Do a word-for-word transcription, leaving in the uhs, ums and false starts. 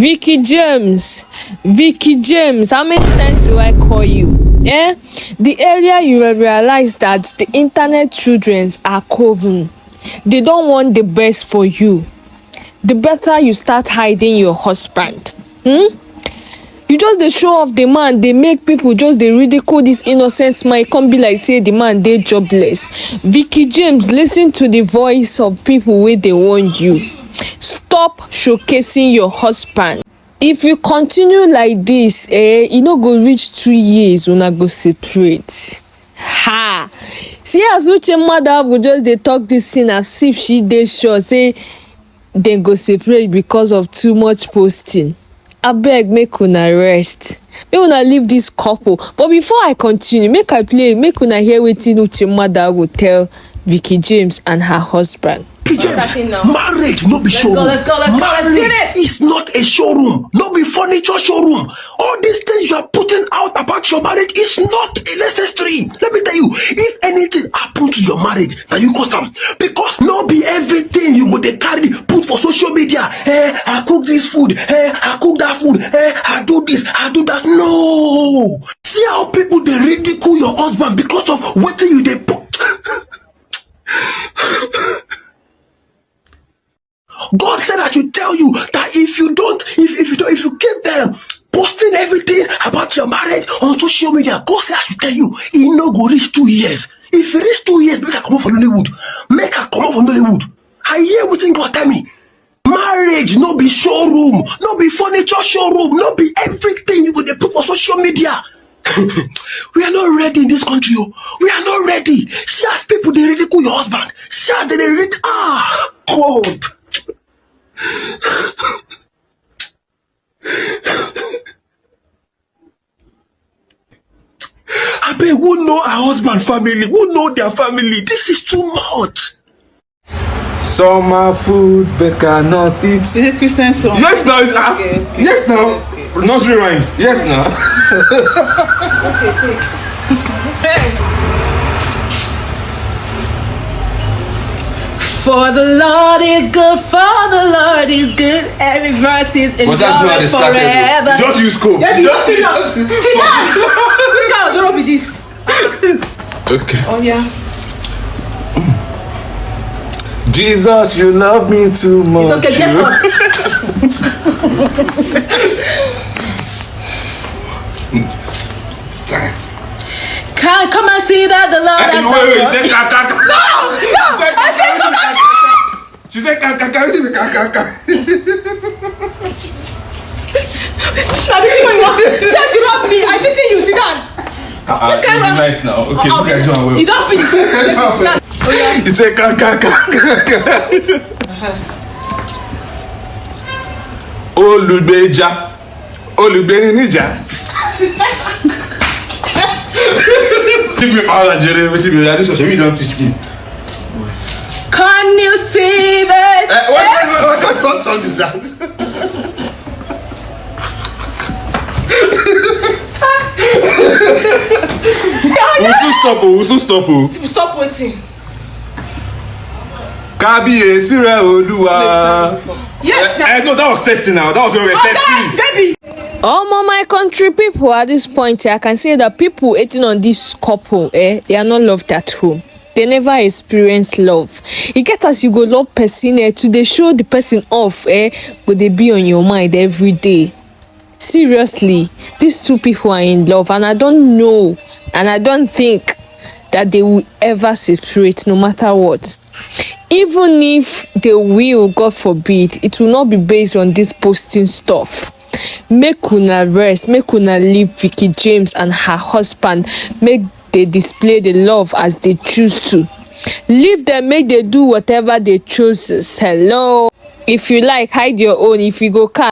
Vicky James, Vicky James, how many times do I call you? Eh? The earlier you will realize that the internet childrens are coven, they don't want the best for you. The better you start hiding your husband. Hmm? You just dey show off the man, dey make people just dey ridicule this innocent man. E come be like say the man dey jobless. Vicky James, listen to the voice of people wey dey warn you. Stop showcasing your husband. If you continue like this, eh, e no go reach two years, una go separate. Ha! See as Uche Madabu just dey talk this thing as if she dey sure say dem go separate because of too much posting. Abeg, make una rest. Make una leave this couple. But before I continue, make I play, make una hear wetin Uche Madabu tell Vicky James and her husband. Yes, marriage no be showroom. Let's go, let's go, let's go, let's do this. Marriage is not a showroom, no be furniture showroom. All these things you are putting out about your marriage is not necessary. Let me tell you, if anything happen to your marriage, na you cause am. Because no be everything you go dey carry put for social media. Eh, I cook this food. Eh, I cook that food. Eh, I do this, I do that. No. See how people dey ridicule your husband because of wetin you dey put. God said I should tell you that if you don't, if, if you don't, if you keep them posting everything about your marriage on social media, God said I should tell you, e no go reach two years. If e reach two years, make I comot for Nollywood. Make I comot for Nollywood. I hear wetin God tell me. Marriage no be showroom, no be furniture showroom, no be everything you go dey put for social media. We are not ready in this country o. We are not ready. See as people dey ridicule your husband. See as they dey rid-, ah, God. Abeg, who know her husband family? Who know their family? This is too much. Some are food, but cannot eat. Is it Christian song? Yes, now. It's, ah, okay, okay, yes, now. Okay. Nursery rhymes. Yes, now. It's okay, take. For the Lord is good, for the Lord is good, and his mercies endure forever. Just use scope. Just use scope. Sit down. Which kind of job be this? Okay. Oh, yeah. Jesus, you love me too much. It's okay, get up. It's time. Come, come and see that the Lord has done. Wait, wait, you said ka, ka, ka. No, no, I said come and see. She said ka, ka, ka. Wetin be ka, ka, ka? Na wetin you want? Just you rub me. I pity you. Sit down. Uh-uh, which kind of nice now? Okay, uh-uh, you guys do well. You don't finish. Sit down. Oh, yeah. It's a ka, ka, ka, ka, ka. Olugbeja. Olugbeja. Give me power, Jerry. Wetin be that? This one, you don't teach me. Can you see that? Eh, what, what, what, what, what song is that? We'll soon stop, oh, we'll soon stop, oh. Stop waiting. Kábíyèsí rẹ Olúwa. Yes, eh, now. Eh, no, that was testing now. That was your testing. Baby. Omo, my country people, at this point, I can say that people hating on this couple, eh, they are not loved at home. They never experience love. E get as you go love person, eh, to dey show the person off, eh, go dey be on your mind every day. Seriously, these two people are in love, and I don't know, and I don't think that they will ever separate, no matter what. Even if they will, God forbid, it will not be based on this posting stuff. Make una rest, make una leave Vicky James and her husband, make they display the love as they choose to. Leave them, make they do whatever they chooses. Hello. If you like, hide your own. If you go car,